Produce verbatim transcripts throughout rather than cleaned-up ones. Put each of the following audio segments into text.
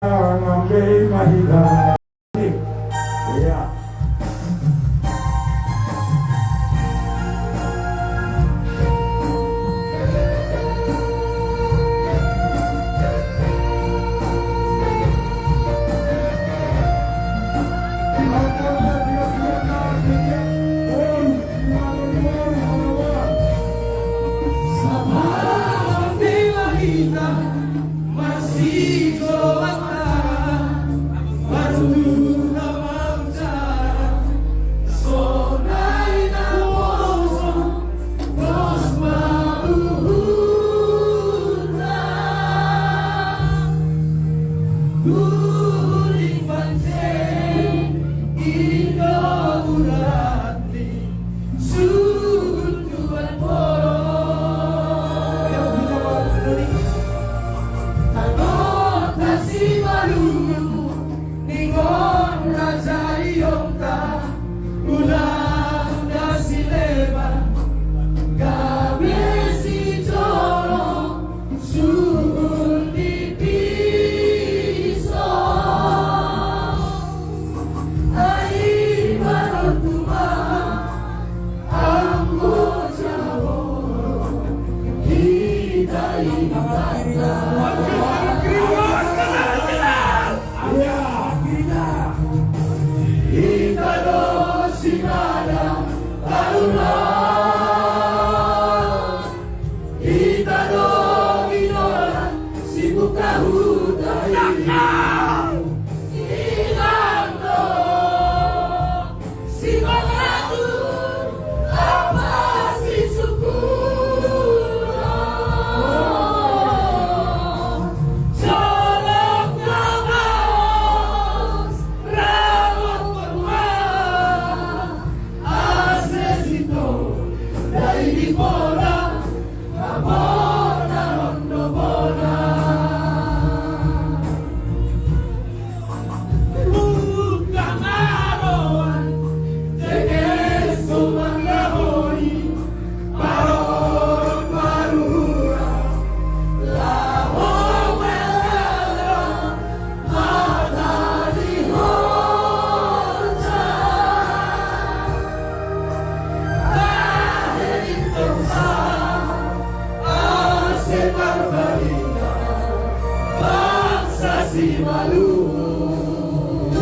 Ngambil mahita. Iya.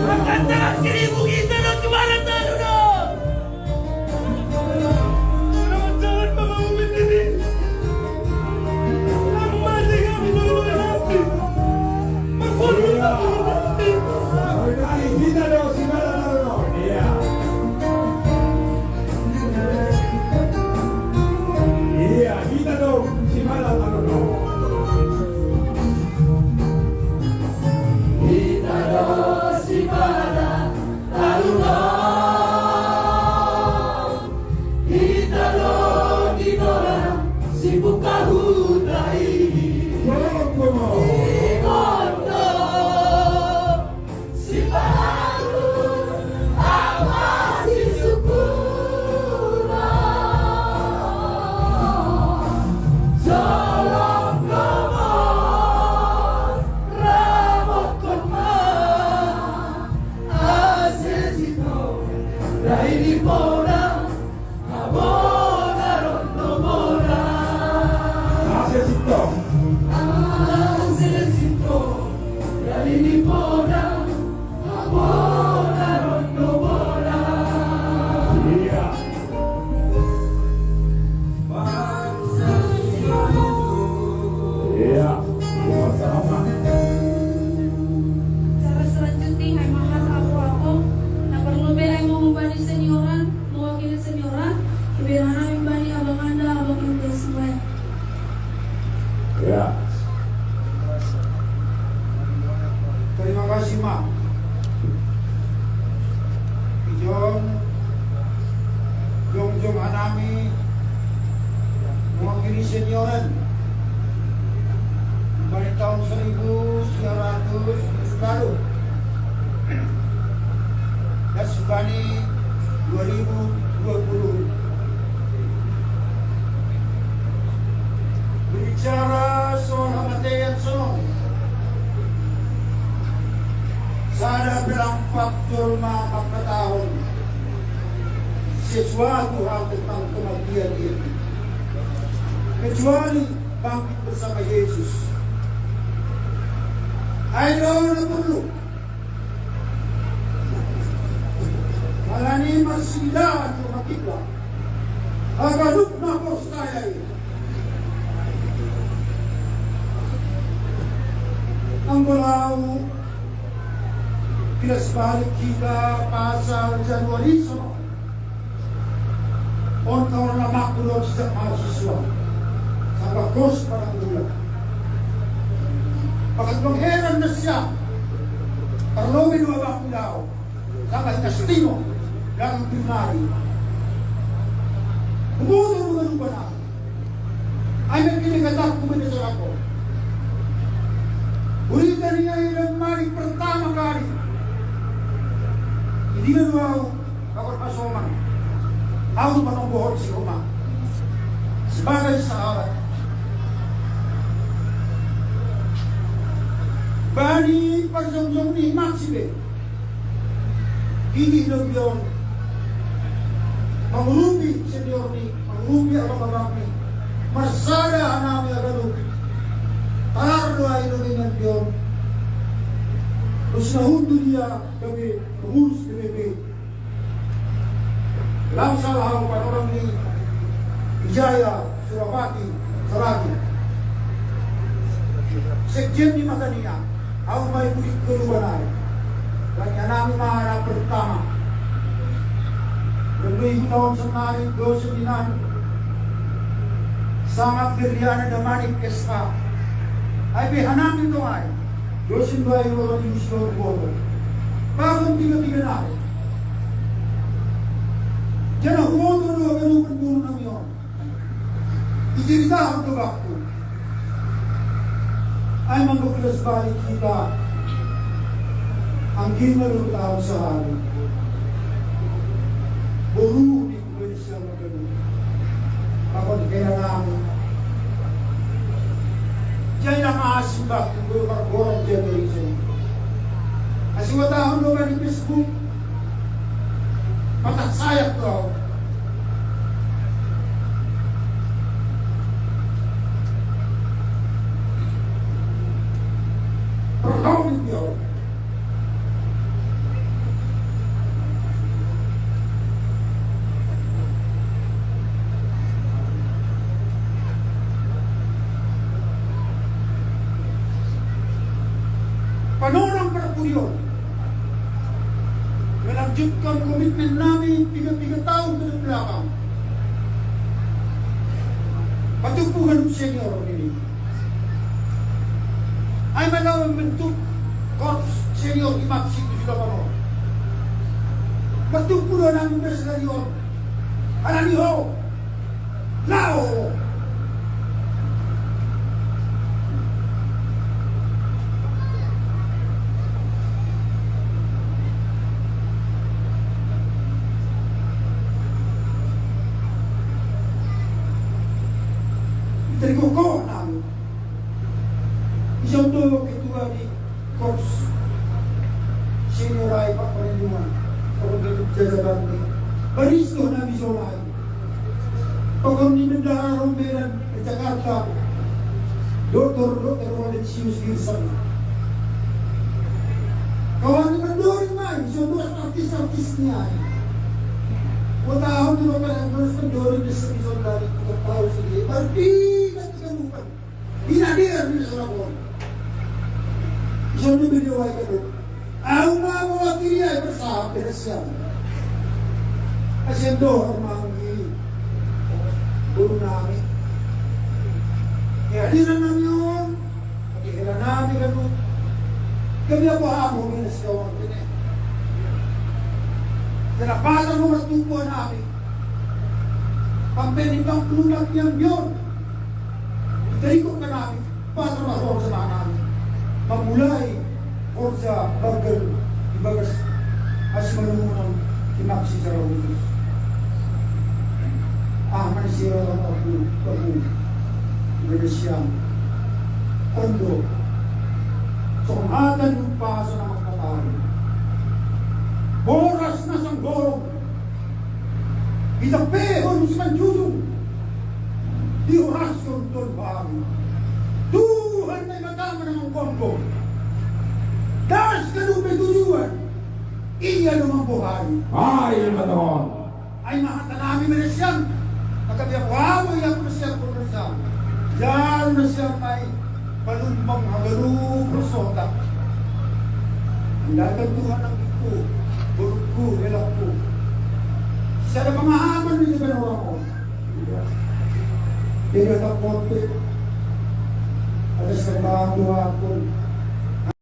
Angkat tangan kiri, bukit tangan ke barat, tangan duduk. Jangan, jangan, Bapak Bupati. Aku masih kami tolong nanti. Kita dong, si Mala, no, no, no. Iya. Iya, kita dong, si Mala, no, no. Kita dong, si Mala, no, no. Kita dong, kita dong, si buka hutai. Kita dong. Iya. Iya, sama-sama. Cara selanjutnya, hai mahar aku-aku, nah, perlu be ai mau membani senioran, mewakili senioran, kebirana membani abang anda, abang anda semua. Ya. Terima kasih, Mak. Kijong, jongjong anami, mewakili senioran. Dari tahun seribu sembilan ratus lalu. Dan sebani dua ribu dua puluh. Berbicara soal kematian sono. Sada pe lampak jolma mangkatahon sesuatu hal tentang kematian dia, kecuali bangkit bersama Yesus. Ai do na porlu. Alani i marsidahan jolma pe, haganup na porsaya i. Anggo laho kilas balik hita pasal Januari sonon. On kawan lamakku dohot sijak mahasiswa. Saba kos padang gula. Bagas mangheran nasiam. Parlobi do abangku laho. Saba hita sitimo dalam primari. Huboto do ganupan ahu. Ai mangkin dikataku mende sorako. Huritan ia i dan mari pertama kali. Idina do ahu, pakon hasoman. Ahu panombohon si Homa. Sebagai sahabat. Bani parjongjong ni Maxi be. Ini do bion. Mangurupi senior ni, mangurupi abang-abang ni. Marsada hanami aganup. Talar do ai do dengan bion. Terus nahundu dia gabe pengurus D P P. Lam salah ahu panorang ni Wijaya Surapati Saragi. Sekjen ni mata nia, ahu ma i budi kedua nai. Lagi anami ma na pertama. Lebih tahun senari dosen di nani. Sangat Berliana Damanik S A. Ai pe hanami do ai. Dosen do ai orang di Muslim Bono. Bahkan tiga-tiga nai. Jana huboto do ganupan boru nami on. Iceritahon do bakku. Ai manggokilas balik hita. Anggilna do tahu sahari. Boru ni kubenis yang bertemu. Pakon kena nami. Jai nama asing bakku do parboran jaga iso. Asi watahon do di Facebook. Patah sayap kau. Perkau di dia. Panorang perpudion. Melanjutkan komitmen nami tiga-tiga tahun ke belakang. Patumpu ganup senior ini. Ai ma laho membentuk korps senior di Maxi tujuh delapan on. Patumpu do nami bersedari on. Alani ho. Laho. Tergogoh nami. Ison do ketua di korps senior ai Pak Perlindungan. Kalau ganup jajaban ni. Baris do nami ison ai. Pakon ni bendahara rombongan ke Jakarta. Doktor, Doktor Laurentius Wilson. Kawan ni mandori mai, ison do artis-artis ni ai. Kota tahun dua belas mandori di sini ison dari kota tahu sendiri. Berarti kan kita bukan. Ina dia di sana pun. Ison do bendahara itu. Ahu ma mewakili ai bersama dengan siapa? Kasihan dohor manggi. Guru nami. Ya, di sana nami on. Oke, era nami kan tu. Kami apa amu dengan sekarang ini. Kenapa tak nomor tumbuh nami? Sampai di bang pelunak yang bion. Kita ikut ke nami. Patar ma horja ma hanami. Mamulai horja banggal di bagas hasimanungkunan di Maxi jala utus. Ah, manusia orang aku kamu Indonesia. Kondo. Songon hata ni umpasa na mangkatahon. Isab pe hon si Manjujung. Di orasyon ton bahari. Tuhan na i Mata manang angkoangko. Das ka dupay tujuan. Iya no mambohari. Ay, mataon. Ay mahatan amin na siyang. Pagkabiyak wawa, iya ko na siyang ko na siyang. Yan na siyang ay palumbang hanggaru prosota. Ang dagan Tuhan ang ko, buruk ko, elak ko. Siya na pangahaman ni sa ganawa ko. Pero ang konti, atas ng mga Tuhan ko,